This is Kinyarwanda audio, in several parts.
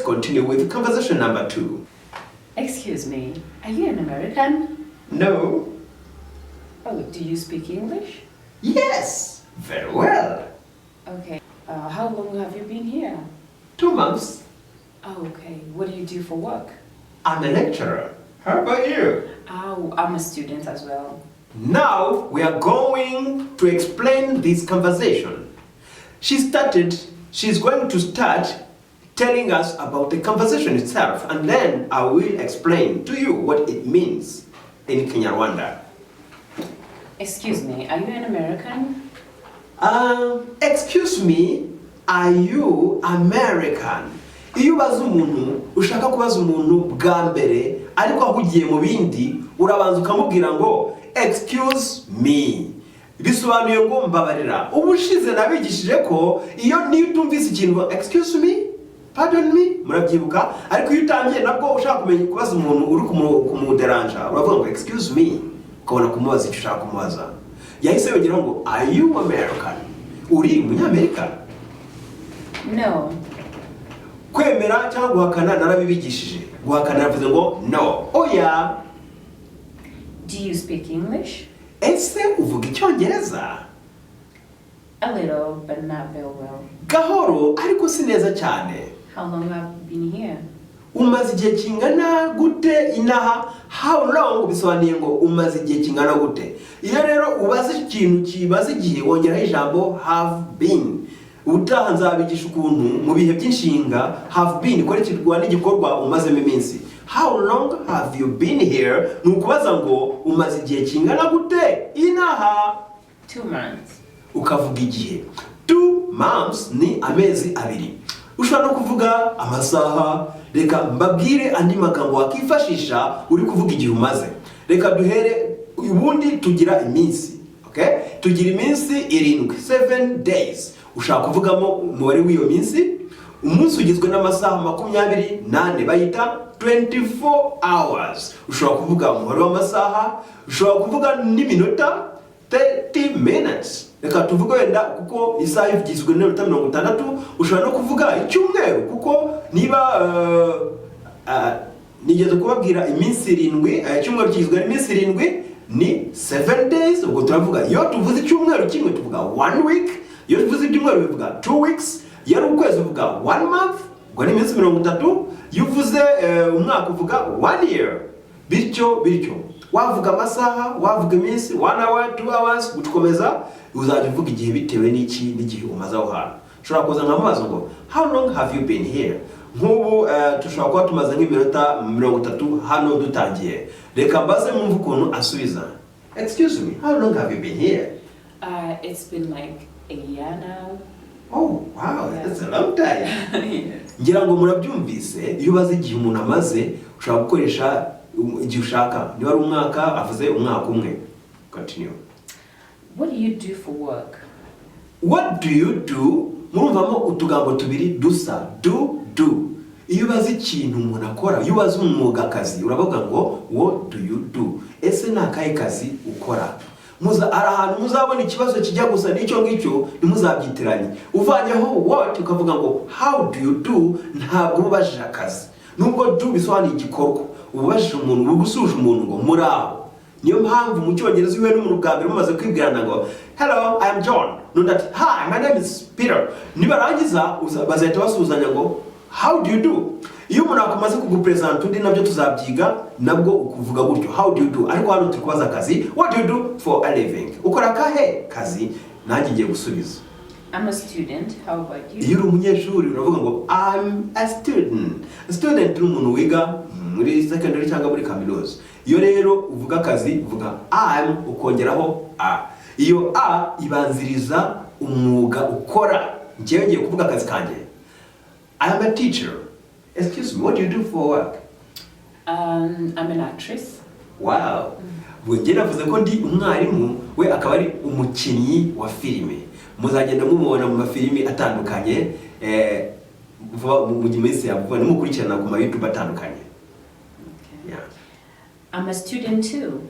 Continue with conversation number two. Excuse me, are you an American? No. Oh, do you speak English? Yes, very well. Okay. How long have you been here? 2 months. Oh, okay. What do you do for work? I'm a lecturer. How about you? Oh, I'm a student as well. Now we are going to explain this conversation. She's going to start telling us about the conversation itself, and then I will explain to you what it means in Kinyarwanda. Excuse me, are you an American? Excuse me, are you American? Iyo ubaza umuntu, ushaka kubaza umuntu bwa mbere ariko ahugiye mu bindi, urabanza ukamubwira ngo "Excuse me", bisobanuye ngo mbabarira. Ubushize nabigishije ko iyo niyo utumvise ikintu, "Excuse me, pardon me", murabyibuka. Ariko iyo utangiye nabwo ushaka kumenya kubaza umuntu uri kumuderanja, uravuga ngo "Excuse me", ukabona kumubaza icyo ushaka kumubaza. Yahise yongeraho ngo "Are you American?" Uri umunyamerika? No. Kwemera cyangwa guhakana narabibigishije. Guhakana yavuze ngo "No", oya. Do you speak English? Ese uvuga icyongereza? A little, but not very well. Gahoro ariko si neza cyane. How long have you been here? Umaze igihe kingana gute inaha? "How long" bisobanuye ngo umaze igihe kingana gute. Iyo rero ubaze ikintu kibaza igihe, wongeraho ijambo "have been". Ubutaha nzabigisha ukuntu mu bihe by'inshinga "have been" ikoreshwa n'igikorwa umazemo iminsi. "How long have you been here?" ni ukubaza ngo umaze igihe kingana gute inaha. 2 months. Ukavuga igihe. 2 months ni amezi 2. Ushobora no kuvuga amasaha. Reka mbabwire andi magambo wakifashisha uri kuvuga igihe umaze. Reka duhere ubundi tugira iminsi, okay? Tugira iminsi 7, 7 days. Ushaka kuvugamo umubare w'iyo minsi. Umunsi ugizwe n'amasaha 24, bayita 24 hours. Ushobora kuvuga umubare w'amasaha, ushobora kuvuga n'iminota, 30 minutes. Reka tuvuge wenda kuko isaha igizwe n'iminota 60. Ushobora no kuvuga icyumweru, kuko niba nigeze kubabwira iminsi 7, icyumweru kigizwe n'iminsi 7 ni 7 days. Ubwo turavuga, iyo tuvuze icyumweru kimwe tuvuga one week, iyo tuvuze ibyumweru bivuga 2 weeks, iyo ari ukwezi uvuga one month, ubwo ni iminsi 30. Iyo uvuze umwaka uvuga one year, bityo bityo. Wavuga amasaha, wavuga iminsi, one hour, 2 hours, gukomeza. Uzajya uvuga igihe bitewe n'iki, n'igihe umaze aho hantu. Ushobora kuza nkamubaza ngo "How long have you been here?" Nk'ubu dushobora kuba tumaze nk'iminota 30 hano dutangiye. Reka mbaze mwumve ukuntu asubiza. Excuse me, how long have you been here? It's been like a year now. Oh wow, that's a long time. Yes. Ngira ngo murabyumvise. Iyo ubaze igihe umuntu amaze, ushobora gukoresha igihe ushaka. Niba ari umwaka, avuze umwaka umwe. Continue. What do you do for work? "What do you do?" Murumvamo utugambo tubiri dusa, "do", "do". Iyo ubaze ikintu umuntu akora, iyo ubaze umwuga, akazi, uravuga ngo "What do you do?" Ese ni akahe kazi ukora? Muza hari ahantu muzabona ikibazo kijya gusa n'icyo ngicyo, ntimuzabyitiranye. Uvanyeho "what" ukavuga ngo "How do you do?", ntabwo uba ubajije akazi, nubwo "do" bisobanuye igikorwa. Uba ubajije umuntu, uba usuje umuntu ngo muraho. Niyo mpamvu mu cyongereza iyo uhuye n'umuntu bwa mbere, mumaze kwibwirana ngo "Hello, I am John", n'undi ati "Hi, my name is Peter", nibarangiza bazahita basuhuzanya ngo "How do you do?" Iyo umuntu akumaze kugupresenta undi, nabyo tuzabyiga, nabwo ukuvuga gutyo, "How do you do?" Ariko hano turi kubaza akazi. What do you do for a living? Ukora akahe kazi? Nanjye ngiye gusubiza. I'm a student. How about you? Iyo uri umunyeshuri uravuga ngo "I'm a student". A student ni umuntu wiga muri secondary cyangwa muri kaminuza. Iyo rero uvuga akazi, uvuga "I'm", ukongeraho "a". Iyo "a" ibanziriza umwuga ukora. Njyewe ngiye kuvuga akazi kanjye. I am a teacher. Excuse me, what do you do for work? I'm an actress. Wow. Ubwo njye navuze ko ndi umwarimu, we akaba ari umukinnyi wa filime. Muzagenda mumubona mu mafilimi atandukanye vuba mu minsi ya vuba, nimukurikirana ku ma YouTube atandukanye. Okay. Yeah. I'm a student too.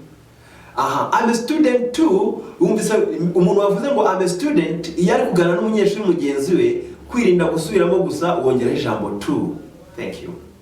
Aha, "I'm a student too". Wumvise umuntu wavuze ngo "I'm a student", iyo ari kuganira n'umunyeshuri mugenzi we, kwirinda gusubiramo gusa wongeraho ijambo "too". Thank you.